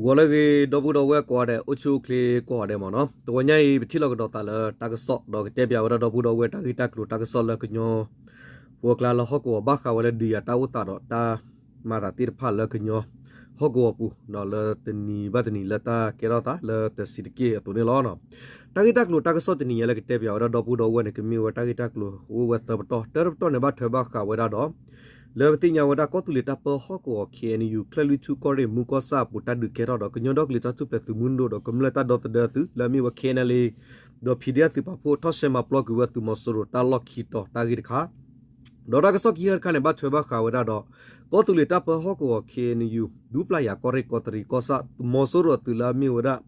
ဂီၤလၢအဂ့ၤ ဒီပုၢ်ဒီဝဲၢ်ကိးဂၤဒဲး အိၣ်ဆူၣ်အိၣ်ချ့ကိးဂၤဒဲးမ့ၢ်နီၤ. တဂီၤညါအံၤ ပထံၣ်လိာ်ကဒီးသးလၢတၢ်ကစီၣ် ဒီးကတဲပၠးဝဲဒၣ်ဒီပုၢ်ဒီဝဲၢ်တၢ်ဂ့ၢ်တၢ်ကျိၤတၢ်ကစီၣ်လၢကညီ ပှၤကျါလၢဟီၣ်ကဝီၤဘၣ်ဃးဝဲလၢဒုးယၤတၢ်အိၣ်သးဒီးတၢ်မၤသးသ့ၣ်တဖၣ်လၢကညီ ဟီၣ်ကဝီၤပူၤ ဒီးလၢတနံၤဘၣ်တနံၤလၢတၢ်ကဲထီၣ်သးလၢတဆံးတက့ၢ်အသိးန့ၣ်လီၤ. တၢ်ဂ့ၢ်တၢ်ကျိၤတၢ်ကစီၣ်တနံၤညါလၢကတဲပၠးဝဲဒၣ်ဒီပုၢ်ဒီဝဲၢ်န့ၣ် ကမ့ၢ်ဝဲတၢ်ဂ့ၢ်တၢ်ကျိၤအိၣ်ဝဲသၢပတီၢ်, တၢတပတီၢ်န့ၣ် ဘၣ်ထွဲဘၣ်ဃးဝဲဒၣ်ဒီး လၢပသ့ၣ်ညါဝဲဒၣ်ကီၢ်သူလ့ၤတၢ်ပၢဟီၣ်ကဝီၤ ခ့ၣ်အဲၣ်ယူၣ် ချၢၣ်လွံၢ်ထူၣ်ကီၢ်ရ့ၣ်မူကီၢ်ဆၣ်အပူၤတၢ်ဒုးကဲထီၣ်ဒီး ကညီဒီကလုာ်တၢ်ထူၣ်ဖျဲးသုးမုၢ်ဒိၣ်ဒီးကမျၢၢ်တၢ်ဒီသဒၢသုးလၢအမ့ၢ်ဝဲ ခ့ၣ်အဲၣ်ယူၣ် ဒီး ပီၣ်ဒံၣ်အၣ် သုးပာ်ဖှိၣ်ထီၣ်ရှဲမၤပျီကွံာ်ဝဲသုးမီၤစိရိၤတၢ်လီၢ်ခံတီၤတၢ်ဂ့ၢ်တခါ ဒီးတၢ်ကစီၣ်ခံခါတခါန့ၣ် ဘၣ်ထွဲဘၣ်ဃးဝဲဒၣ်ဒီး ကီၢ်သူလ့ၤတၢ်ပၢဟီၣ်ကဝီၤ ခ့ၣ်အဲၣ်ယူၣ် ဒူပျၢ်ယၤကီၢ်ရ့ၣ်ကီးတရံးကီၢ်ဆၣ် သုးမီၤစိရိၤအသုးလၢအမ့ၢ်ဝဲဒၣ်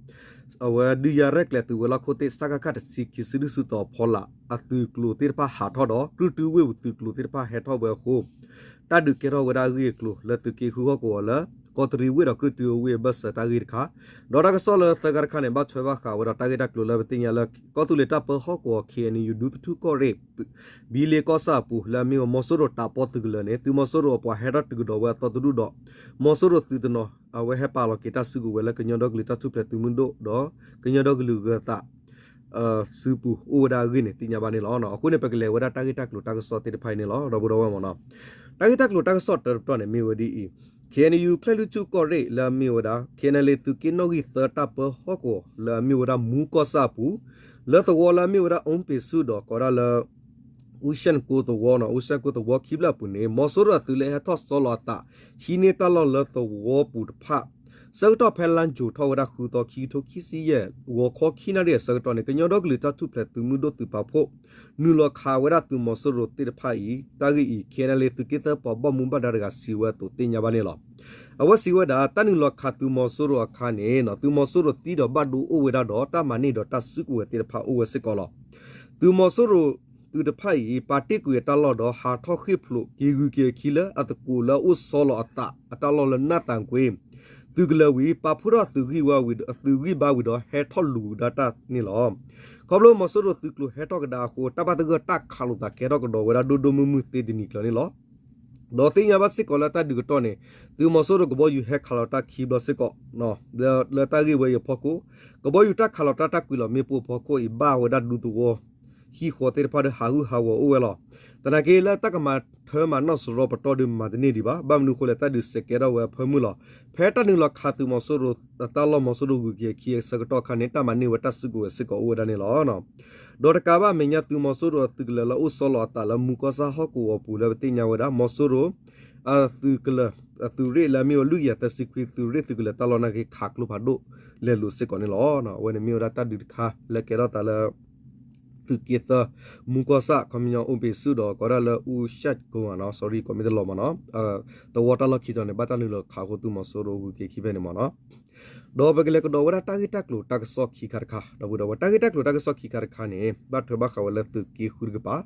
အဝဲဒုးယၤရဲၣ်ကျဲၤသုးဝဲၤလီၢ်ခိၣ်သ့ၣ် စကခ တဆံခံ စုဒုၣ်စုတီၤအဖီလာ် အသုးကျိၤသ့ၣ်တဖၣ်ဟးထီၣ်ဒီး ကြုၢ်တုဝ့ၢ်ပူၤသုးကျိၤသ့ၣ်တဖၣ်ဟဲထီၣ်ဝဲအဃိ တၢ်ဒုးကဲထီၣ်ဝဲဒၣ်အဂ့ၢ်အကျိၤလၢသုးက့ဃုဟီၣ်ကဝီၤလၢ ကီးတရံးဝ့ၢ်ဒီးကြုၢ်တုအဝ့ၢ်အဘၢၣ်စၢၤတၢ်ဂ့ၢ်တခါ, ဒီးတၢ်ကစီၣ်လၢသၢခါတခါန့ၣ် ဘၣ်ထွဲဘၣ်ဃးဝဲဒီးတၢ်ဂ့ၢ်တၢ်ကျိၤလၢပသ့ၣ်ညါလၢ ကီၢ်သူလ့ၤတၢ်ပၢဟီၣ်ကဝီၤ ခ့ၣ်အဲၣ်ယူၣ် ဒူသထူၣ်ကီၢ်ရ့ၣ် ဘံလ့ကီၢ်ဆၣ်အပူၤ လၢအမ့ၢ်ဝဲမီၤစိရိၤတးပီသုးကလၢၤန့ၣ် သုးမီၤစိရိၤအပှၤဟဲထီၣ်တုၤကဒီးဝဲအသီတဒူၣ်ဒီး မီၤစိရိၤသုးတနီၤ အဝဲဟဲပာ်လီၤက့ၤတၢ်စုကဝဲၤလၢကညီဒီကလုာ်တၢ်ထူၣ်ဖျဲးသုးမုၢ်ဒိၣ်ဒီး ကညီဒီကလုာ်ဂၢၤသး စုပူၤအိၣ်ဝဲဒၣ်အဂ့ၢ်န့ၣ် သ့ၣ်ညါဘၣ်န့ၣ်လီၤ. အဃိန့ၣ် ပကလဲၤဝဲဒၣ်တၢ်ဂ့ၢ်တၢ်ကျိၤတၢ်ကစီၣ်သ့ၣ်တဖၣ်အံၤန့ၣ်လီၤ ဒီပုၢ်ဒီဝဲၢ်မ့ၢ်နီၤ. တၢ်ဂ့ၢ်တၢ်ကျိၤတၢ်ကစီၣ်တၢတပတီၢ်န့ၣ် မ့ၢ်ဝဲဒ်အံၤ, ခ့ၣ်အဲၣ်ယူၣ် ချၢၣ်လွံၢ်ထူၣ်ကီၢ်ရ့ၣ်လၢအမ့ၢ်ဝဲဒၣ် ခ့ၣ်အဲၣ်ယူၣ် သုးက့နီၣ်ဂံၢ်သၢတၢ်ပၢဟီၣ်ကဝီၤ လၢအမ့ၢ်ဝဲဒၣ်မူကီၢ်ဆၣ်အပူၤ လၢသဝီလၢအမ့ၢ်ဝဲဒၣ် အူပ့ၤဆူၣ်ဒီးကိးဒၣ်လၢ အူရှၣ်ကိသဝီနီၤ အူရှၣ်ကိသဝီခံဖျၢၣ်အပူၤန့ၣ် မီၤစိရိၤအသုးလၢဟဲထီၣ်ဆီလီၤအသး ဟံးန့ၢ်တၢ်လီၢ်လၢသဝီပူၤတဖၣ် ဆၢကတီၢ်ဖဲလါယူၤထီၣ်ဝဲဒၣ်ဃုသီ ခံကထိခံဆံယဲၢ် ဂီၤခီခံနၣ်ရံၣ်အဆၢကတီၢ်န့ၣ် ကညီဒီကလုာ်တၢ်ထူၣ်ဖျဲးသုးမုၢ်ဒိၣ်သုးပာ်ဖှိၣ် နုာ်လီၤခးဝဲဒၣ်သုးမီၤစိရိၤသ့ၣ်တဖၣ်အံၤ တၢ်ဂ့ၢ်အံၤ ခ့ၣ်အဲၣ်ယူၣ် သုးက့သၢပှၤဘၣ်မူဘၣ်ဒါတဂၤစံးဝဲအသိးသ့ၣ်ညါဘၣ်န့ၣ်လီၤ. အဝဲစံးဝဲဒၣ် တၢ်နုာ်လီၤခးသုးမီၤစိရိၤအခါန့ၣ် သုးမီၤစိရိၤသံဒီးဘၣ်ဒိအိၣ်ဝဲဒၣ်ဒီး တၢ်မၤန့ၢ်ဒီးတၢ်စုကဝဲၤသ့ၣ်တဖၣ်အိၣ်ဝဲစ့ၢ်ကီးလီၤ. သုးမီၤစိရိၤသုးတဖၣ်အံၤ ပာ်တ့ၢ်ကွံာ်အတၢ်လီၢ်ဒီး ဟးထီၣ်ဃ့ၢ်ဖျိးက့ၤဂုၤက့ၤအခံလၢအသကိးလၢအအိၣ်ဆီလီၤအသးအတၢ်လီၢ်လၢနၢ်သၣ်ကွ့ သုးကလၢၤဝံၤ ပာ်ဖှိၣ်ထီၣ်အသုးဂံၢ်ဝါဝံၤဒီး အသုးဂံၢ်ဘါဝံၤဒီး ဟဲထီၣ်လူၤဒၣ်တၢ်န့ၣ်လီၤ. ခီဖျိမီၤစိရိၤသုးကျိၤဟဲထီၣ်ကဒါအဃိ တၢ်ဘၣ်သဂၢၢ်တၢ်ခးလိာ်သးကဲထီၣ်ကဒီးဝဲဒၣ်ဒိၣ်ဒိၣ်မုၢ်မုၢ်သ့တနံၤကျၢၤန့ၣ်လီၤ. ဒီးသ့ၣ်ညါဘၣ်စ့ၢ်ကီးလၢတၢ်ဒုးကတီၢ်န့ၣ် သုးမီၤစိရိၤကဘီယူၤဟဲခးလီၤတၢ်ခံဘျီစ့ၢ်ကီး လၢတၢ်ဂ့ၢ်ဝဲအံၤအဖီခိၣ် ကဘီယူၤတၢ်ခးလီၤတၢ်တၢ်ကွံာ်လီၤမ့ၣ်ပိၢ်အဖီခိၣ်အံၤ ဘၣ်ဝဲဒၣ်ဒူသဝီ ဟံၣ်ဃီသ့ၣ်တဖၣ်ဒီးဟးဂူာ်ဟးဂီၤအိၣ်ဝဲလီၤ. သနာ်က့လၢတၢ်ကမၤထၢမၤနီၣ်စရီပတီၢ်ဒီးမၤတန့ၢ်ဒံးဘၣ်. ဘၣ်မနုၤအဃိလဲၣ် တၢ်ဒုးစဲးကဲထီၣ်ဝဲအဖၢမုၢ်လီၤ. ဖဲတၢ်နုာ်လီၤခးသုးမီၤစိရိၤအတၢ်လီၢ်မီၤစိရိၤဂုၤက့ၤအခံအဆၢကတီၢ်အခါန့ၣ် တၢ်မၤန့ၢ်ဝဲတၢ်စုကဝဲၤစ့ၢ်ကီးအိၣ်ဝဲဒၣ်န့ၣ်လီၤ. ဒီးတကးဘၣ်အမဲာ်ညါသုးမီၤစိရိၤအသုးကလၢၤလၢအအိၣ်ဆီလီၤအသးလၢမူကီၢ်ဆၣ်ဟီၣ်ကဝီၤပူၤလၢပသ့ၣ်ညါဝဲဒၣ် မီၤစိရိၤ အသုးကလၢၤ အသုးရ့ၣ်လၢအမ့ၢ်ဝဲလွံၢ်ကယၤသၢဆံခွံ သုးရ့ၣ်သုးကလၢၤတၢ်လီၢ်နာ်က့ခးကျိဖးဒိၣ်လဲၤလိာ်စ့ၢ်ကီးန့ၣ်လီၤ. အဝဲန့ၣ်မ့ၢ်ဝဲဒၣ်တၢ်ဒုးတခါလၢကဲထီၣ်သးလၢ သုးက့သၢ မူကီၢ်ဆၣ် ခီပညီအိၣ်ပ့ၤဆူၣ်ဒီးကိးဒၣ်လၢအူရှၣ်ကိနီၤ sorry ကိးမ့ၢ်တလီၤမ့ၢ်နီၤ သဝီတၢ်လီၢ်ခံတီၤန့ၣ် ဘၣ်တၢ်နုာ်လီၤခးဃိသုးမီၤစိရိၤဂုၤက့ၤခံဖဲန့ၣ်မ့ၢ်နီၤ. ဒီးပကလဲၤကဒီးဝဲဒၣ်တၢ်ဂ့ၢ်တၢ်ကျိၤတၢ်ကစီၣ်ခံခါတခါ ဒီပုၢ်ဒီဝဲၢ် တၢ်ဂ့ၢ်တၢ်ကျိၤတၢ်ကစီၣ်ခံခါတခါန့ၣ် ဘၣ်ထွဲဘၣ်ဃးဝဲလၢသုးက့ဃုတကပၤ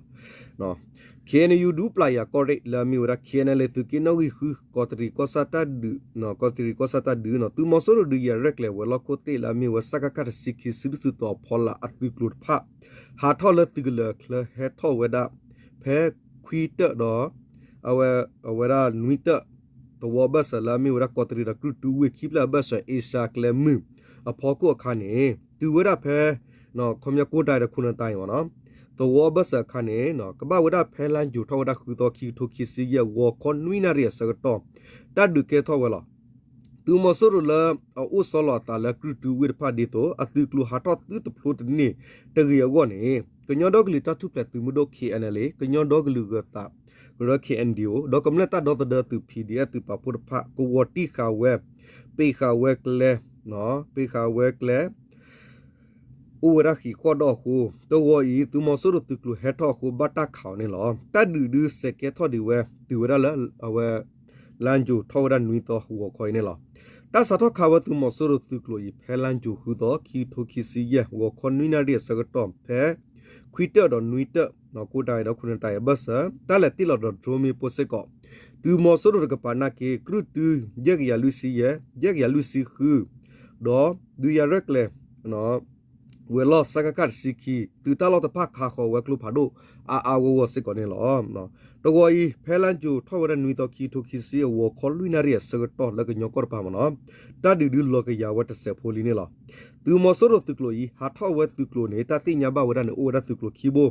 ခ့ၣ်အဲၣ်ယူၣ် ဒူပျၢ်ယၤကီၢ်ရ့ၣ်လၢအမ့ၢ်ဝဲဒၣ် ခ့ၣ်အဲၣ်ယူၣ် သုးက့နီၣ်ဂံၢ်ဃု ကီးတရံးကီၢ်ဆၣ်တၢ်ဒုး ကီးတရံးကီၢ်ဆၣ်တၢ်ဒုးနီၤ သုးမီၤစိရိၤဒုးယၤရဲၣ်ကျဲၤဝဲၤလီၢ်ခိၣ်သ့ၣ်လၢအမ့ၢ်ဝဲ စကခ တဆံခံ စုဒုၣ်စုတီၤအဖီလာ်အသုးကျိၤတဖၣ် ဟးထီၣ်လၢသုးကလၢၤအချၢဟဲထီၣ်ဝဲဒၣ် ဖဲခွံတၢၣ်ဒီး အဝဲ အဝဲဒၣ်နွံတၢၣ် သဝီအဘၢၣ်စၢၤလၢအမ့ၢ်ဝဲဒၣ်ကီးတရံးဒီးကြုၢ်တုဝ့ၢ်ခံဖျၢၣ်အဘၢၣ်စၢၤ အ့ရှါကျဲမုၢ်အဖီခိၣ်အခါန့ၣ် တုၤဝဲဒၣ်ဖဲ ခီပညီကိးတၢ်ဒီးခိၣ်နၢ်တၢ်အံၤမ့ၢ်နီၤ သဝီအဘၢၣ်စၢၤအခါန့ၣ် ကဘၣ်ဝဲဒၣ်ဖဲလါယူၤထီၣ်ဝဲဒၣ်ဃုသီ ခံကထိခံဆံယဲၢ် ဂီၤခီနွံနၣ်ရံၣ်အဆၢကတီၢ် တၢ်ဒုးကဲထီၣ်ဝဲလီၤ. သုးမီၤစိရိၤလၢအအိၣ်ဆီလီၤအသးလၢကြုၢ်တုဝ့ၢ်တဖၣ်ဒ်သိး အသုးကျိၤဟးထီၣ်သုတဖျိတန့ၢ်တဂ့ၤအဂီၢ်န့ၣ် ကညီဒီကလုာ်တၢ်ထူၣ်ဖျဲးသုးမုၢ်ဒိၣ် ခ့ၣ်အဲၣ်ယူၣ် ကညီဒီကလုာ်ဂၢၤသး ကရၢခ့ၣ်အဲၣ်ယူၣ် ဒီးကမျၢၢ်တၢ်ဒီသဒၢသုး PDF သုးပာ်ဖှိၣ်တဖၣ် ကဝီၤတံၢ်ဃာ်ဝဲ ပ့းဃာ်ဝဲကျဲ ပ့းဃာ်ဝဲကျဲ အိၣ်ဝဲဒၣ်ဃံးဃီၣ်ဒီးအဃိ တဂီၤအံၤ သုးမီၤစိရိၤသုးကျိၤဟဲထီၣ်အဃိ ဘၣ်တၢ်ခးအီၤန့ၣ်လီၤ. တၢ်ဒုးဒုးစဲးကဲထီၣ်ဒံးဝဲ တုၤဝဲဒၣ်လၢအဝဲ လါယူၤထီၣ်ဝဲဒၣ်နွံသီ ဂီၤခီအံၤန့ၣ်လီၤ. တၢ်စးထီၣ်ခးဝဲသုးမီၤစိရိၤသုးကျိၤအံၤ ဖဲလါယူၤဃုသီ ခံကထိခံဆံယဲၢ် ဂီၤခီနွံနၣ်ရံၣ်အဆၢကတီၢ် ဖဲခွံတၢၣ်ဒီးနွံတၢၣ် ကိးတၢ်အံၤဒီးခိၣ်နၢ်တၢ်အံၤအဘၢၣ်စၢၤ တၢ်လဲၤတ့ၢ်လီၤဒီး drone မ့ၣ်ပိၢ်စ့ၢ်ကီး သုးမီၤစိရိၤတကပၤနာ်က့ ကြုၢ်တု ယဲၢ်ကယၤလွံၢ်ဆံယဲၢ် ယဲၢ်ကယၤလွံၢ်ဆံဃု ဒီးဒုးယၤရဲၣ်ကျဲၤ ဝဲၤလီၢ် စကခ တဆံခံ သုးတၢ်လီၢ်တဖၣ်ခးဃီၤဝဲကျိဖးဒိၣ် အါအါဂီၢ်ဂီၢ်စ့ၢ်ကီးန့ၣ်လီၤ. တဂီၤအံၤ ဖဲလါယူၤထီၣ်ဝဲဒၣ်နွံသီ ခံကထိခံဆံ အဂီၤခီလွံၢ်နၣ်ရံၣ်အဆၢကတီၢ်လၢကညီကီၢ်တပၤမ့ၢ်နီၤ, တၢ်ဒုးဒုးလီၤကယၤဝဲတစဲးဖိလံန့ၣ်လီၤ. သုးမီၤစိရိၤသုးကျိၤအံၤ ဟးထီၣ်ဝဲသုးကျိၤန့ၣ် တၢ်သ့ၣ်ညါဘၣ်ဝဲဒၣ်န့ၣ် အိၣ်ဝဲဒၣ်သုးကျိၤခံဘိ,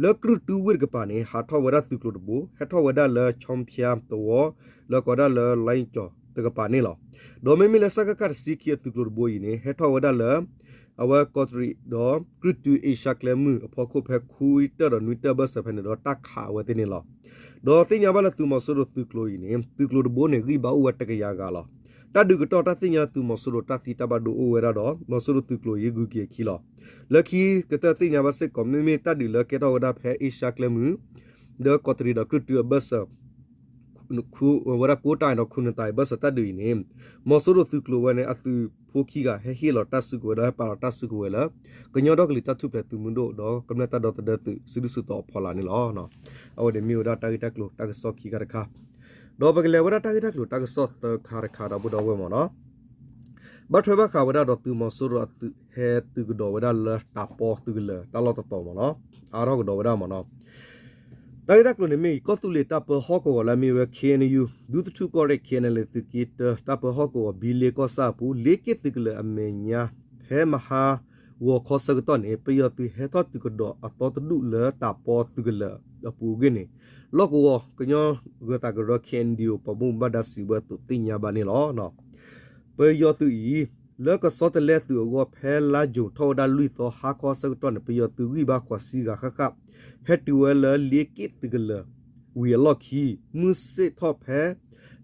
လၢကြုၢ်တုဝ့ၢ်တကပၤန့ၣ် ဟးထီၣ်ဝဲဒၣ်သုးကျိၤတဘိ ဟဲထီၣ်ဝဲဒၣ်လၢ ချီဖၠါသဝီ လၢကိးဒၣ်လၢ လါကၠီၤ တကပၤန့ၣ်လီၤ. ဒီးမ့မ့ၢ်လၢ စကခ တဆံခံ အသုးကျိၤတဘိအံၤန့ၣ် ဟဲထီၣ်ဝဲဒၣ်လၢ အဝဲကီးတရံးဒီးကြုၢ်တုအ့ရှါကျဲမုၢ်အဖီခိၣ်ဖဲခွံတၢၢ်ဒီးနွံတၢၢ်အဘၢၣ်စၢၤဖဲန့ၣ်ဒီးတၢ်ခးအဝဲသ့ၣ်န့ၣ်လီၤ. ဒီးသ့ၣ်ညါဘၣ်လၢသုးမီၤစိရိၤသုးကျိၤအံၤန့ၣ် သုးကျိၤတဘိန့ၣ် ဂံၢ်ဘါအိၣ်ဝဲတကယၤဂၤလီၤ. တၢ်ဒုးကတီၢ်တၢ်သ့ၣ်ညါလၢသုးမီၤစိရိၤတၢ်သံတၢ်ဘၣ်ဒိအိၣ်ဝဲဒၣ်ဒီး မီၤစိရိၤသုးကျိၤအံၤဂုၤက့ၤအခံလီၤ. လၢခံကတၢၢ်သ့ၣ်ညါဘၣ်စ့ၢ်ကီး မ့မ့ၢ်တၢ်ဒုးလၢကဲထီၣ်ဝဲဒၣ်ဖဲအ့ရှါကျဲမုၢ် ဒီးကီးတရံးဒီးကြုၢ်တုအဘၢၣ်စၢၤ ဝဲဒၣ်ကိးတၢ်အံၤဒီးခိၣ်နတၢ်အံၤ ဘၢၣ်စၢၤတၢ်ဒုးအံၤန့ၣ် မီၤစိရိၤသုးကျိၤဝဲန့ၣ် အသုးဖိခံဂၤ ဟဲဟ့ၣ်လီၤတၢ်စုကဝဲၤဒီးဟဲပာ်လီၤတၢ်စုကဝဲၤလၢ ကညီဒီကလုာ်တၢ်ထူၣ်ဖျဲးသုးမုၢ်ဒိၣ် ဒီးကမျၢၢ်တၢ်ဒီသဒၢသုး စုဒုၣ်စုတီၤအဖီလာ်န့ၣ်လီၤ. အဝဲန့ၣ်မ့ၢ်ဝဲဒၣ်တၢ်ဂ့ၢ်တၢ်ကျိၤတၢ်ကစီၣ်ခံခါတခါ, ဒီးပကလဲၤဝဲဒၣ်တၢ်ဂ့ၢ်တၢ်ကျိၤတၢ်ကစီၣ်သၢခါတခါဒီး ပဒီပုၢ်ဝဲၢ်မ့ၢ်နီၤ ဘၣ်ထွဲဘၣ်ဃးဝဲဒၣ်ဒီးသုးမီၤစိရိၤအသုးဟဲသုးကဒီးဝဲဒၣ်လၢတၢ်ပီသုးကလၢၤတၢ်လီၢ်တတီၤမ့ၢ်နီၤ, အါထီၣ်ကဒီးဝဲဒၣ်မ့ၢ်နီၤ, တၢ်ဂ့ၢ်တၢ်ကျိၤန့ၣ်မ့ၢ် ကီၢ်သူလ့ၤတၢ်ပၢဟီၣ်ကဝီၤလၢအမ့ၢ်ဝဲ ခ့ၣ်အဲၣ်ယူၣ် ဒူသထူၣ်ကီၢ်ရ့ၣ် ခ့ၣ်အဲၣ်ယူၣ် သုးက့တၢ တၢ်ပၢဟီၣ်ကဝီၤ ဘံလ့ကီၢ်ဆၣ်အပူၤ လ့က့ၣ်သုးကလၢၤအမဲာ်ညါ ဖဲမဟါဂီၤခီဆၢကတီၢ်န့ၣ် ပယီၤသုးဟဲထီၣ်သုးကဒီးအသီတဒူၣ်လၢတၢ်ပီသုးကလၢၤအပူၤအဂ့ၢ်န့ၣ် လီၢ်ကဝီၤကညီဂၢၤသးကရၢ ခ့ၣ်အဲၣ်ယူၣ် ပှၤဘၣ်မူဘၣ်ဒါစံးဝဲအသိးသ့ၣ်ညါဘၣ်န့ၣ်လီၤ. ပယီၤသုးအံၤ လၢကဆီတလဲအသုးအဂီၢ် ဖဲလါယူၤထီၣ်ဝဲဒၣ်လွံၢ်သီ ဟါခီဆၢကတီၢ်န့ၣ် ပယီၤသုးဂံၢ်ဘါဃိးဆံဂၤဃၣ်ဃၣ် ဟဲတုၤဝဲလၢလ့က့ၣ်သုးကလၢၤဝံၤအလီၢ်ခံ မုၢ်ဆ့ၣ်ထီၣ်ဖဲ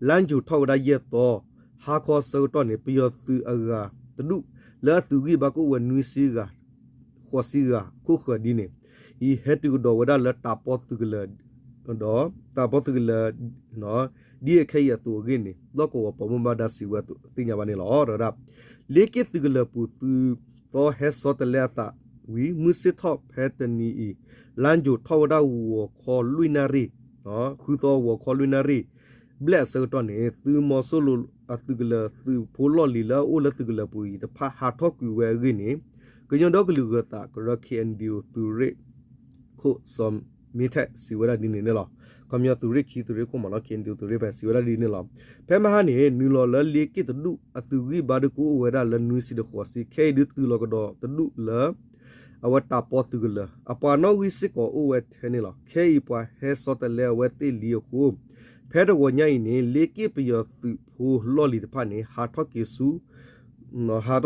လါယူၤထီၣ်ဝဲဒၣ်ယဲၢ်သီ ဟါခီဆၢကတီၢ်န့ၣ် ပယီၤသုးအဂၤတဒူၣ် လၢအသုးဂံၢ်ဘါကအိၣ်ဝဲနွံဆံဂၤ ဃိးဆံဂၤ ခိၣ်ဃၢၤဒ်န့ၣ် အံၤဟဲတုၤကဒီးဝဲဒၣ်လၢတၢ်ပီသုးကလၢၤ ဒီးတၢ်ပီသုးကလၢၤ ဒ်အခဲအံၤအသိးအဂ့ၢ်န့ၣ် လီၢ်ကဝီၤပှၤဘၣ်မူဘၣ်ဒါစံးဝဲအသိးသ့ၣ်ညါဘၣ်န့ၣ်လီၤ. ဒီးဝဲဒၣ် လ့က့ၣ်သုးကလၢၤပူၤသုးသီဟဲဆီတလဲအသးဝံၤ မုၢ်ဆ့ၣ်ထီၣ်ဖဲတနံၤအံၤ လါယူၤထီၣ်ဝဲဒၣ်ဂီၤခီလွံၢ်နၣ်ရံၣ် ဃုသီဂီၤခီလွံၢ်နၣ်ရံၣ် ဘျဲၣ်အဆၢကတီၢ်န့ၣ် သုးမီၤစိရိၤအသုးကလၢၤသုးဖိလီၢ်လံၤလၢအအိၣ်လၢသုးကလၢၤပူၤအံၤတဖၣ် ဟးထီၣ်ကွံာ်ဝဲအဂ့ၢ်န့ၣ် ကညီဒီကလုာ်ဂၢၤသးကရၢ ခ့ၣ်အဲၣ်ယူၣ် သုးရ့ၣ်ခိၣ် စီၤမ့ထဲး စံးဝဲဒၣ်ဒ်န့ၣ်န့ၣ်လီၤ. ခီပညီသုးရ့ၣ်ခံ သုးရ့ၣ်ခိၣ်မ့ၢ်နီၤ ခ့ၣ်အဲၣ်ယူၣ် သုးရ့ၣ်ဖဲ စံးဝဲဒၣ်ဒ်န့ၣ်လီၤ. ဖဲမဟါန့ၣ် နုာ်လီၤလၢလ့က့ၣ်တဒူၣ် အသုးဂံၢ်ဘါဒုးကအိၣ်ဝဲဒၣ်လၢနွံဆံဒီးဃိးဆံ ခဲအံၤဒုးတုၤလီၤကဒီးတဒူၣ်လၢ အဝဲတၢ်ပီသုးကလၢၤ အပှၤနီၣ်ဂံၢ်စ့ၢ်ကီးအိၣ်ဝဲထဲန့ၣ်လီၤ. ခဲအံၤပှၤဟဲဆီတလဲအဝဲသ့ၣ်လံအဃိ ဖဲတဂီၤညါအံၤန့ၣ် လ့က့ၣ်ပယီၤသုးဖိလီၢ်လံၤတဖၣ်န့ၣ် ဟးထီၣ်က့ၤဆူ ဟး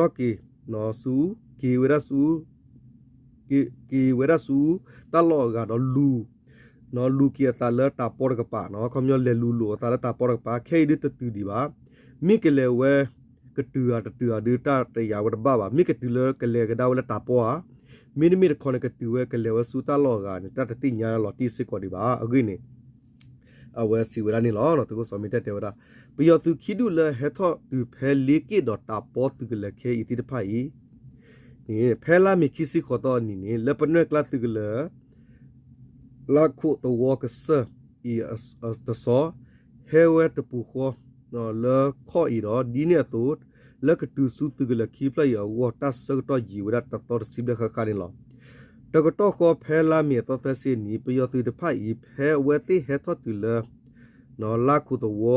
ထီၣ်က့ၤဆူ က့ၤဝဲဒၣ်ဆူ က့ၤဝဲဒၣ်ဆူ တၢ်လီၢ်အဂၤဒီးလူၤ လူၤက့ၤအသးလၢတၢ်ပီတကပၤ ခီပညီလဲၤလူၤလိာ်အသးလၢတၢ်ပီတကပၤ ခဲအံၤဒုးတတုၤဒံးဘၣ်. မ့ၢ်ကလဲၤဝဲ ကတုၤဧါတတုၤဧါဒုးတၢ်တယာ်ဝဲတဘၣ်ဘၣ်. မ့ၢ်ကတုၤလၢကလဲၤကဒါဝဲလၢတၢ်ပီဧါ, မ့တမ့ၢ်တခီန့ၣ် ကတုၤဝဲကလဲၤဝဲဆူတၢ်လီၢ်အဂၤန့ၣ် တၢ်တသ့ၣ်ညါလီၤတံၢ်စ့ၢ်ကီးဒံးဘၣ်. အဂ့ၢ်န့ၣ် အဝဲစံးဝဲဒၣ်န့ၣ်လီၤ. သုးခိၣ်စီၤမ့ထဲးတဲဝဲဒၣ် ပယီၤသုးခံဒူၣ်လၢဟဲထီၣ်တုၤဖဲလ့က့ၣ်ဒီးတၢ်ပီသုးကလၢၤခဲအံၤသ့ၣ်တဖၣ်အံၤန့ၣ် ဖဲလါမ့ၤခံဆံဃိးသီအနံၤန့ၣ် လၢပနွဲၣ်ကျါသုးကလၢၤ လါခိၣ်သဝီကစၢၢ်အံၤတဆီ ဟဲဝဲတပူၤဃီ လၢခီၣ်အံၤဒီး ဒ်န့ၣ်အသိး လၢကတုၤဆူသုးကလၢၤခံဖျၢၣ်အံၤအဂီၢ် တၢ်ဆၢကတီၢ်ယံာ်ဝဲဒၣ်တသီတဆံဘျဲၣ်ဃၣ်ဃၣ်န့ၣ်လီၤ. တကတီၢ်ဃီဖဲလါမ့ၤအသီသၢဆံအနံၤ ပယီၤသုးတဖၣ်အံၤ ဖဲအဝဲသ့ၣ်ဟဲထီၣ်တုၤလၢ လါခိၣ်သဝီ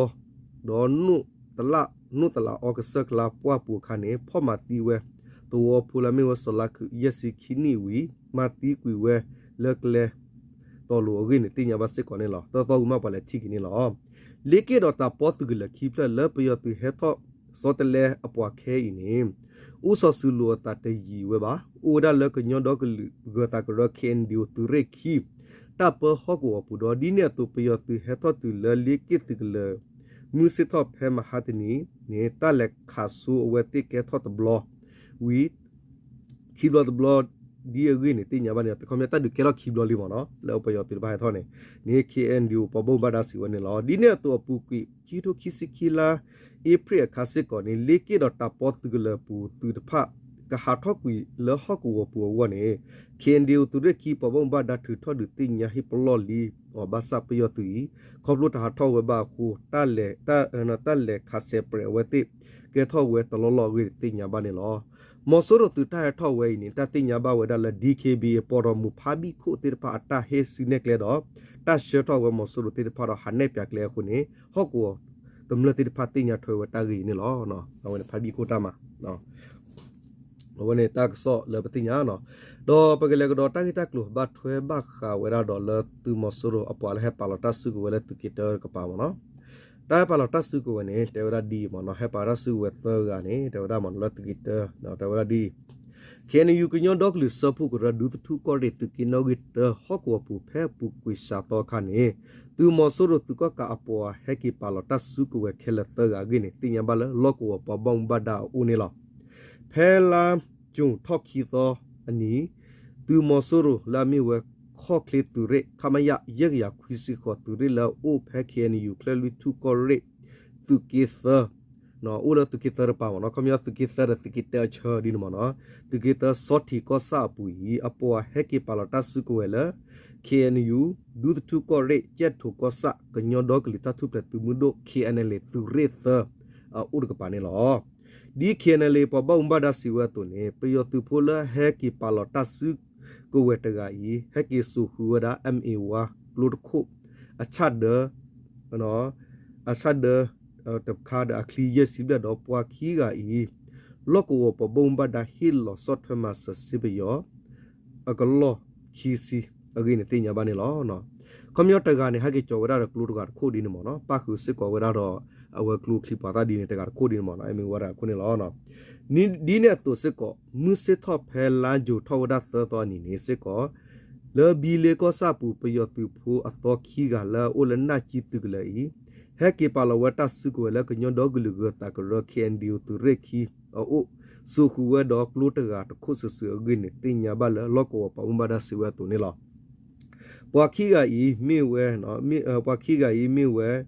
ဒီးနိၣ်သလး နိၣ်သလးအီကစၢၢ်ကျါပှၢ်ပူၤအခါန့ၣ် ဖီၣ်မၤသံဝဲ သဝီဖိလၢအမ့ၢ်ဝဲစီၤလါခုး ယဲၢ်ဆံခံနံၣ်ဝံၤ မၤသံကွံာ်ဝဲလၢကျဲတီၤလိၤအဂ့ၢ်န့ၣ် သ့ၣ်ညါဘၣ်စ့ၢ်ကီးန့ၣ်လီၤ. သၢသီဝံၤမးပှၤလဲၤထံၣ်က့ၤန့ၣ်လီၤ. လ့က့ၣ်ဒီးတၢ်ပီသုးကလၢၤခံဖျၢၣ်လၢပယီၤသုးဟဲထီၣ်ဆီတလဲအပှၤခဲအံၤန့ၣ် အိၣ်စီၤစုၤလိာ်အသးတယံာ်ဝဲဘၣ်. အိၣ်ဝဲဒၣ်လၢကညီဒီကလုာ်ဂၢၤသးကရၢ ခ့ၣ်အဲၣ်ယူၣ် သုးရ့ၣ်ခံ တၢ်ပၢဟီၣ်ကဝီၤပူၤဒီး ဒ်န့ၣ်အသိး ပယီၤသုးဟဲထီၣ်တုၤလၢလ့က့ၣ်သုးကလၢၤ မုၢ်ဆ့ၣ်ထီၣ်ဖဲမဟါတနံၤန့ၣ် တၢ်လဲၤခးဆိအဝဲသ့ၣ်ကဲထီၣ်တဘျီဝံၤ ခံဘျီတဘျီ ဒ်အဂ့ၢ်န့ၣ် သ့ၣ်ညါဘၣ်န့ၣ် တခီပညီတၢ်ဒုးကဲထီၣ်ခံဘျီလံမ့ၢ်နီၤ လၢပယီၤသုးတဖၣ်ဟဲထီၣ်န့ၣ် န့ၣ် ခ့ၣ်အဲၣ်ယူၣ် ပှၤဘၣ်မူဘၣ်ဒါစံးဝဲန့ၣ်လီၤ. ဒ်န့ၣ်အသိးအပူၤကွံာ် ခံကထိခံဆံခံလါ အ့ဖြ့ၣ်အခါစ့ၢ်ကီးန့ၣ် လ့က့ၣ်ဒီးတၢ်ပီသုးကလၢၤပူၤသုးတဖၣ် ကဟးထီၣ်ကွံာ်လၢဟီၣ်ကဝီၤပူၤအဂီၢ်န့ၣ် ခ့ၣ်အဲၣ်ယူၣ် သုးရ့ၣ်ခံ ပှၤဘၣ်မူဘၣ်ဒါထုးထီၣ်ဒုးသ့ၣ်ညါဟ့ၣ်ပလီၢ်လံအီၤဘၣ်ဆၣ်ပယီၤသုးအံၤ ခီဖျိတဟးထီၣ်ဝဲဘၣ်အဃိ တၢ်လဲၤခးဆဲးပြဲးအဝဲသ့ၣ် ကဲထီၣ်ဝဲတလီၢ်လီၢ်အဂ့ၢ်သ့ၣ်ညါဘၣ်န့ၣ်လီၤ. မီၤစိရိၤသုးတၢ်ဟဲထီၣ်ဝဲအံၤန့ၣ် တၢ်သ့ၣ်ညါဘၣ်ဝဲဒၣ်လၢ DKBA ပှၤဒီးမူဖးဘံၣ်ခိၣ်သ့ၣ်တဖၣ်အတၢ်ဟ့ၣ်စုနဲၣ်ကျဲဒီး တၢ်ဆှၢထီၣ်ဝဲမီၤစိရိၤသ့ၣ်တဖၣ်ဒီးဟးနဲၣ်ပၠးကျဲအဃိန့ၣ် ဟီၣ်ကဝီၤကမျၢၢ်သ့ၣ်တဖၣ်သ့ၣ်ညါထွဲဝဲတၢ်ဂ့ၢ်အံၤန့ၣ်လီၤ. အဝဲန့ၣ်ဖးဘံၣ်ခိၣ်တၢ်မၤ အဝဲန့ၣ်တၢ်ကစီၣ်လၢပသ့ၣ်ညါနီၤ, ဒီးပကလဲၤကဒီးတၢ်ဂ့ၢ်တၢ်ကျိၤဘၣ်ထွဲဘၣ်ဃးဝဲဒၣ်ဒီးလၢသုးမီၤစိရိၤအပှၤလၢဟဲပာ်လီၤတၢ်စုကဝဲၤလၢသုးက့တၢတကပၤမ့ၢ်နီၤ, တၢ်ဟဲပာ်လီၤတၢ်စုကဝဲၤန့ၣ် တဲဝဲဒၣ်ဒ်အံၤမ့ၢ်နီၤ, ဟဲပာ်တၢ်စုကဝဲၤသၢဂၤန့ၣ် တဲဝဲဒၣ်မ့ၢ်နီၤ လၢသုးက့တၢ တဲဝဲဒၣ်ဒ်အံၤ ခ့ၣ်အဲၣ်ယူၣ် ကညီဒီကလုာ်စၢဖှိၣ်ကရၢ ဒူသထူကီၢ်ရ့ၣ် သုးက့နီၣ်ဂံၢ်တၢ ဟီၣ်ကဝီၤပူၤ ဖဲအပူၤကွံာ်စှၤသီအခါန့ၣ် သုးမီၤစိရိၤသုးကီၣ်ကးအပှၤဟဲက့ၤပာ်လီၤတၢ်စုကဝဲၤခဲလၢာ်သၢဂၤအဂ့ၢ်န့ၣ် သ့ၣ်ညါဘၣ်လၢလီၢ်ကဝီၤပှၤဘၣ်မူဘၣ်ဒါအအိၣ်န့ၣ်လီၤ. ဖဲလါကၠိၣ်ထီၣ်ခံသီအနံၤ သုးမီၤစိရိၤလၢအမ့ၢ်ဝဲ ခီၣ်ချ့သုးရ့ၣ် ခမရ ယဲၢ်ကယၤခွံဆံဃိး သုးရ့ၣ်လၢအအိၣ်ဖဲ ခ့ၣ်အဲၣ်ယူၣ် ချၢၣ်လွံၢ်ထူၣ်ကီၢ်ရ့ၣ် သုးက့သၢ အိၣ်လၢသုးက့သၢတပၤမ့ၢ်နီၤ, ခီပညီသုးက့သၢဒီးသုးက့တၢအဆၢဒ်န့ၣ်မ့ၢ်နီၤ, သုးက့သၢစီၤထံးကီၢ်ဆၣ်အပူၤအံၤ အပှၤဟဲက့ၤပာ်လီၤတၢ်စုကဝဲၤလၢ ခ့ၣ်အဲၣ်ယူၣ် ဒူသထူကီၢ်ရ့ၣ် ကၠဲၣ်ထိးကီၢ်ဆၣ် ကညီဒီကလုာ်တၢ်ထူၣ်ဖျဲးသုးမုၢ်ဒိၣ် ခ့ၣ်အဲၣ်ယူၣ် သုးရ့ၣ်သၢ အအိၣ်တကပၤန့ၣ်လီၤ. ဒ် ခ့ၣ်အဲၣ်ယူၣ် ပှၤဘၣ်မူဘၣ်ဒါစံးဝဲအသိးန့ၣ် ပယီၤသုးဖိလၢဟဲက့ၤပာ်လီၤတၢ်စုကဝဲၤတဂၤအံၤ ဟဲက့ၤစိာ်ဃုာ်ဝဲဒၣ် M A one ကျိတခိၣ် အဆၣ်ဒၢ အဆၣ်ဒၢ တခါဒီးအချံယဲၢ်ဆံဘျဲၣ်ဒီးပှၤခံဂၤအံၤ လီၢ်ကဝီၤပှၤဘၣ်မူဘၣ်ဒါဟ့ၣ်လီၤဆီၣ်ထွဲမၤစၢၤစ့ပယီၤ အကလီၢ်ခံဆံအဂ့ၢ်န့ၣ်သ့ၣ်ညါဘၣ်န့ၣ်လီၤ. ခီပညီတဂၤန့ၣ် ဟဲက့ၤကၠီၤဝဲဒၣ်ဒီးကျိတဂၤတခိၣ်ဒ်န့ၣ်မ့ၢ်နီၤ, ပၣ်ဃုာ်စ့ၢ်ကီးဝဲဒၣ်ဒီး အဝဲကျိချံပှၤသၣ်ဒ်န့ၣ် တဂၤတခိၣ်ဒ်န့ၣ်မ့ၢ်နီၤ, M A one တဂၤတခိၣ်န့ၣ်လီၤ. ဒ်န့ၣ်အသိးစ့ၢ်ကီး မုၢ်ဆ့ၣ်ထီၣ်ဖဲလါယူၤထီၣ်ဝဲဒၣ်သၢသီအနံၤန့ၣ်စ့ၢ်ကီး လၢဘံလ့ကီၢ်ဆၣ်ပူၤ ပယီၤသုးဖိအသီခံဂၤလၢအအိၣ်လၢနၢ်ကၠံသုးကလၢၤအံၤ ဟဲက့ၤပာ်လီၤဝဲတၢ်စုကဝဲၤလၢကညီဒီကလုာ်ဂၢၤသးကရၢ ခ့ၣ်အဲၣ်ယူၣ် သုးရ့ၣ်ခံအအိၣ် စိာ်ဃုာ်ဝဲဒီးကျိတဂၤတခိၣ်စုာ်စုာ်အဂ့ၢ်န့ၣ် သ့ၣ်ညါဘၣ်လၢလီၢ်ကဝီၤပှၤဘၣ်မူဘၣ်ဒါစံးဝဲအသိးန့ၣ်လီၤ. ပှၤခံဂၤအံၤမ့ၢ်ဝဲ ပှၤခံဂၤအံၤမ့ၢ်ဝဲ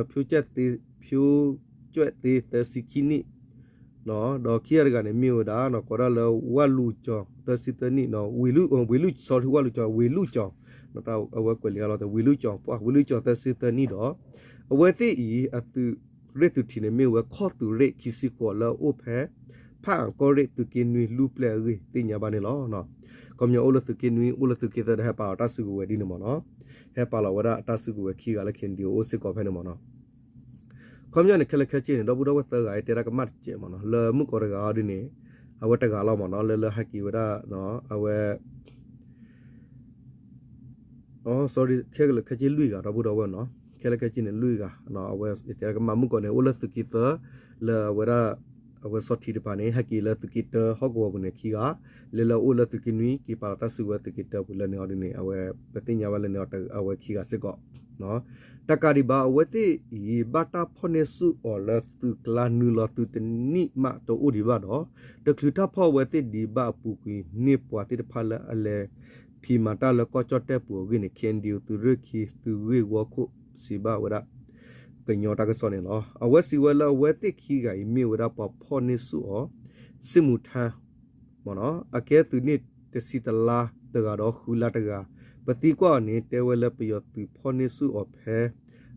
ဖၠိ ဖၠိကၠဲၣ်သ့ သၢဆံခံနံၣ် ဒီးခံဂၤတဂၤန့ၣ်မ့ၢ်ဝဲဒၣ် ကိးဒၣ်လၢဝၣ်လူၤကၠီၤ သၢဆံသၢနံၣ် ဝ့ၢ်လူၤ ဝ့ၢ်လူၤ sorry ဝၣ်လူၤကၠီၤ ဝ့ၢ်လူၤကၠီၤ အဝဲကွဲးလံာ်အလီၤတဲ ဝ့ၢ်လူၤကၠီၤ ဝ့ၢ်လူၤကၠီၤ သၢဆံသၢနံၣ်ဒီး အဝဲသ့ၣ်အံၤ အသုးရ့ၣ်သုးထံးန့ၣ် မ့ၢ်ဝဲခီၣ်သုးရ့ၣ်ခံဆံဃိးလၢအအိၣ်ဖဲ ဖၣ်အၣ်ကီၢ်ရ့ၣ်သုးက့နွံလူၢ်ပျဲၢ်အဂ့ၢ်သ့ၣ်ညါဘၣ်န့ၣ်လီၤ. ခီပညီအိၣ်လၢသုးက့နွံ အိၣ်လၢသုးက့သၢဒီးဟဲပာ်လီၤတၢ်စုကဝဲၤဒ်န့ၣ်မ့ၢ်နီၤ, ဟဲပာ်လီၤဝဲဒၣ်အတၢ်စုကဝဲၤခံဂၤလၢ ခ့ၣ်အဲၣ်ယူၣ် အိၣ်စ့ၢ်ကီးဖဲန့ၣ်မ့ၢ်နီၤ. ခီပညီန့ၣ် ခဲလၢာ်ခဲဆ့န့ၣ် ဒီပုၢ်ဒီဝဲၢ်သၢဂၤအံၤ တဲဒၣ်ကမၣ်တစဲးမ့ၢ်နီၤ, လၢမုၣ်ကီးတဂၤအီၤဒ်န့ၣ် အဝဲတဂၤလီၤမ့ၢ်နီၤ, လၢလၢဟဲက့ၤဝဲဒၣ် အဝဲ sorry ခဲလၢာ်ခဲဆ့လွံၢ်ဂၤ ဒီပုၢ်ဒီဝဲၢ်နီၤ, ခဲလၢာ်ခဲဆ့န့ၣ်လွံၢ်ဂၤ, အဝဲတဲဒၣ်ကမၣ်မုၣ်ကီးန့ၣ် အိၣ်လၢသုးက့သၢ လၢအဝဲဒၣ် အဝဲစီၤထံးတဖၣ်န့ၣ် ဟဲက့ၤလၢသုးက့တၢဟီၣ်ကဝီၤပူၤန့ၣ်ခံဂၤ, လၢလၢအိၣ်လၢသုးက့နွံ က့ၤပာ်လီၤတၢ်စုကဝဲၤသုးက့တၢပူၤလၢန့ၣ်အီၤဒ်န့ၣ် အဝဲပသ့ၣ်ညါဘၣ်လၢန့ၣ်အီၤ အဝဲခံဂၤစ့ၢ်ကီး တကးဒံးဘၣ် အဝဲသ့ၣ်အံၤ ဘၣ်တၢ်ဖီၣ်န့ၢ်ဆူၣ်အီၤလၢသုးကျါနုာ်လီၤသုတနံၣ်မးတအိၣ်ဒံးဘၣ်ဒီး တချုးတၢ်ဖီၣ်အဝဲသ့ၣ်ဒံးဘၣ်အပူၤကွံာ်န့ၢ်ပှၤသ့ၣ်တဖၣ်လၢအလဲၤဖံးမၤတၢ်လၢကီၢ်ကၠီၣ်တဲၣ်ပူၤအဂ့ၢ်န့ၣ် ခ့ၣ်အဲၣ်ယူၣ် သုးရ့ၣ်ခံ သုးဂ့ၢ်ဝီခိၣ် စံးဘၣ်ဝဲဒၣ် ကညီတၢ်ကစီၣ်န့ၣ်လီၤ. အဝဲစံးဝဲလၢအဝဲသ့ၣ်ခံဂၤအံၤမ့ၢ်ဝဲဒၣ်ပှၤဖီၣ်န့ၢ်ဆူၣ်အီၤ စစ်မှုထမ်း မ့ၢ်နီၤအကဲသုးန့ၢ်တဆံတလါတဂၤဒီးဃုလါတဂၤ, ပသံကွၢ်အီၤန့ၣ် တဲဝဲလၢပယီၤသုးဖီၣ်န့ၢ်ဆူၣ်အီၤဖဲ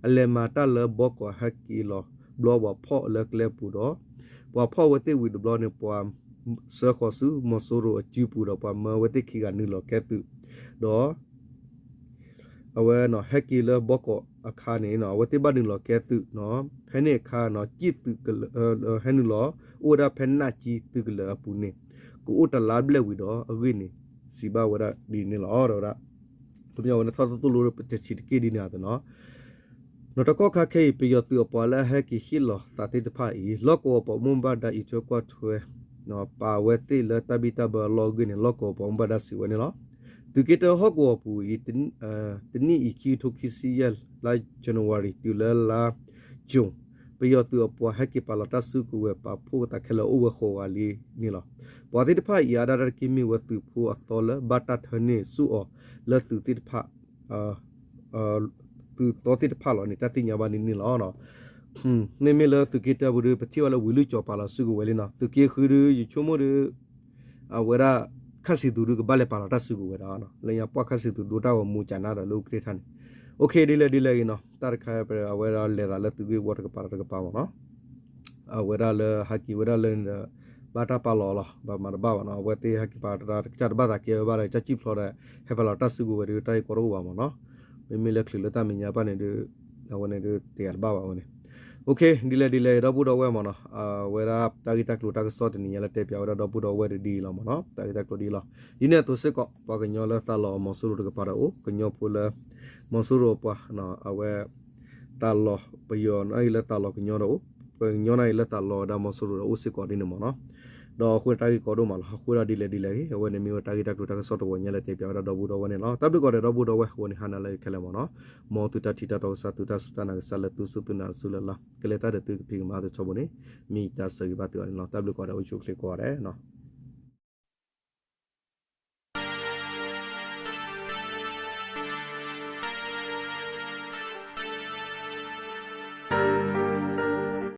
အလဲၤမၤတၢ်လၢဘီကီးဟဲက့ၤလီၤဘျီပှၤဖီၣ်လၢကျဲပူၤဒီး ပှၤဖီၣ်ဝဲသ့ၣ်ဝံၤတဘျီန့ၣ် ပှၤစၢဃီၤဆူမီၤစိရိၤအစုပူၤဒီးပှၤမၢဝဲသ့ၣ်ခံဂၤနုာ်လီၤကဲသုး ဒီး အဝဲဟဲက့ၤလၢဘီကီးအခါန့ၣ် အဝဲသ့ၣ်ဘၣ်နုာ်လီၤကဲသုး, ဖဲန့ၣ်အခါ ကံၣ်သုးကလၢၤ ဟဲနုာ်လီၤ အိၣ်ဝဲဒၣ်ဖဲနၢ်ကၠံသုးကလၢၤအပူၤန့ၣ် ကအိၣ်တလါဘျဲၣ်ဝံၤဒီးအဂ့ၢ်န့ၣ် စံးဘၣ်ဝဲဒၣ်ဒ်န့ၣ်လီၤ. ဒီးဝဲဒၣ် ပမ့ၢ်ဝဲန့ၣ်ထီၣ်တသိၣ်လိတဆံးတက့ၢ်ဒ်န့ၣ်အသိးနီၤ နီၢ်တကီၢ်ခါခဲအံၤ ပယီၤသုးအပှၤလၢအဟဲက့ၤဟ့ၣ်လီၤသးသ့ၣ်တဖၣ်အံၤ လီၢ်ကဝီၤပှၤမူဘၣ်ဒါအံးထွဲကွၢ်ထွဲ ပာ်ဝဲသ့ၣ်လၢတၢ်ဘံၣ်တၢ်ဘၢအလီၢ်အဂ့ၢ်န့ၣ် လီၢ်ကဝီၤပှၤမူဘၣ်ဒါစံးဝဲန့ၣ်လီၤ. သုးက့တၢဟီၣ်ကဝီၤပူၤအံၤ တနံၣ်အံၤ ခံကထိခံဆံယဲၢ် လါ January တုၤလၢလါ June ပယီၤသုးအပှၤဟဲက့ၤပာ်လီၤတၢ်စုကဝဲၤပာ်ဖှိၣ်သးခဲလၢာ်အိၣ်ဝဲဃိးဂၤလံန့ၣ်လီၤ. ပှၤသ့ၣ်တဖၣ်အံၤ အါဒၣ်တၢ်တက့ၢ်မ့ၢ်ဝဲသုးဖိအသီလၢ ဘၣ်တၢ်ထၢန့ၢ်ဆူၣ်အီၤလၢသုးသ့ၣ်တဖၣ် သုးသီသ့ၣ်တဖၣ်လီၤန့ၣ် တၢ်သ့ၣ်ညါဘၣ်န့ၣ်န့ၣ်လီၤ. မ့မ့ၢ်လၢသုးက့တၢပူၤဒီး ပထံၣ်ဝဲလၢဝံၤလွံၢ်ကၠီၤပာ်လီၤစုကဝဲၤလံနီၤ. သုးက့ဃုဒီး ယဆိကမိၣ်ဒီး အဝဲဒၣ် ခၣ်စံၣ်သူၤဒုကဘၣ်လဲၤပာ်လီၤတၢ်စုကဝဲၤဒီး လၢညါပှၢ်ခၣ်စံၣ်သူၤဒုတၢ်ဂီၤမူကနၣ်ဒီးလၢအူကတ့ၢ်ထါန့ၣ် OK ဒ်လဲၣ်ဒ်လဲၣ်ဂ့ၤနီၤ. တၢ်တခါအဝဲဒၣ်လဲၤသးလၢသုးက့ဝီတကပၤဒီးတကပၤမ့ၢ်နီၤ. အဝဲဒၣ်လၢဟးက့ၤဝဲဒၣ်လၢန့ၣ်ဒီး ဘၣ်တၢ်ပာ်လီၤလီၤ ဘၣ်မၤတဘၣ်ဘၣ်နီၤ. အဝဲသ့ၣ်ဟဲက့ၤပာ်တၢ်တကစၢ်တဘၣ်သးကဲဝဲဘၣ်ဒီး ကစၢ်စံၣ်ဖျိဒီး ဟဲပာ်လီၤတၢ်စုကဝဲၤဒီး တၢ်ဂ့ၢ်ကီတအိၣ်ဘၣ်မ့ၢ်နီၤ. မ့မ့ၢ်လၢချုးလၢတၢ်မဲာ်ညါဘၣ်န့ၣ်ဒီး အဝဲန့ၣ်ဒီး တယၤတဘၣ်ဘၣ်ဝဲန့ၣ်. OK ဒ်လဲၣ်ဒ်လဲၣ် ဒီပုၢ်ဒီဝဲၢ်မ့ၢ်နီၤ. အဝဲဒၣ်တၢ်ဂ့ၢ်တၢ်ကျိၤတၢ်ကစီၣ်တနံၤညါလၢတဲပၠးဝဲဒၣ်ဒီပုၢ်ဒီဝဲၢ်ဒီးဒ်အံၤလီၤမ့ၢ်နီၤ. တၢ်ဂ့ၢ်တၢ်ကျိၤဒ်အံၤလီၤ. ဒ်န့ၣ်အသိးစ့ၢ်ကီး ပှၤကညီလၢသးလီၤအီၤမီၤစိရိၤတကပၤဒီးအိၣ်, ကညီဖိလၢ မီၤစိရိၤအပှၤ အဝဲ သးလီၤ ပယီၤနာ်က့လၢသးလီၤကညီဒီးအိၣ်, ပှၤကညီနာ်က့လၢသးလီၤဝဲဒၣ်မီၤစိရိၤဒီးအိၣ်စ့ၢ်ကီးဒ်န့ၣ်မ့ၢ်နီၤ. ဒီးအဃိန့ၣ်တၢ်ဂ့ၢ်ကီဒိၣ်မးလီၤ. အဃိဒၣ်ဒ်လဲၣ်ဒ်လဲၣ်ဂ့ၤ အဝဲန့ၣ်မ့ၢ်ဝဲတၢ်ဂ့ၢ်တၢ်ကျိၤတၢ်ကစီၣ်တဝီညါလၢတဲပၠးဝဲဒၣ်ဒီပုၢ်ဒီဝဲၢ်န့ၣ်လီၤ. တၢ်ဘျုးကိးဂၤဒဲးဒီပုၢ်ဒီဝဲၢ် အဝဲန့ၣ်ဟါနၤလၢခဲလၢာ်မ့ၢ်နီၤ. မ်သုတၢ်ထံၣ်တၢ်တီကစၢ် သုတၢ်စူၢ်တၢ်နာ်ကစၢ်လၢသုစူၢ်သုနာ် သုလၢ်လၢ် ကလဲၤတၢ်ဒီးသုကဖံးကမၤသုထီဘိန့ၣ် မ့ၢ်တၢ်ဆၢဂ့ၤဘၣ်သုအီၤန့ၣ်လီၤ. တၢ်ဘျုးကိးဂၤဒဲး အိၣ်ဆူၣ်အိၣ်ချ့ကိးဂၤဒဲးနီၤ.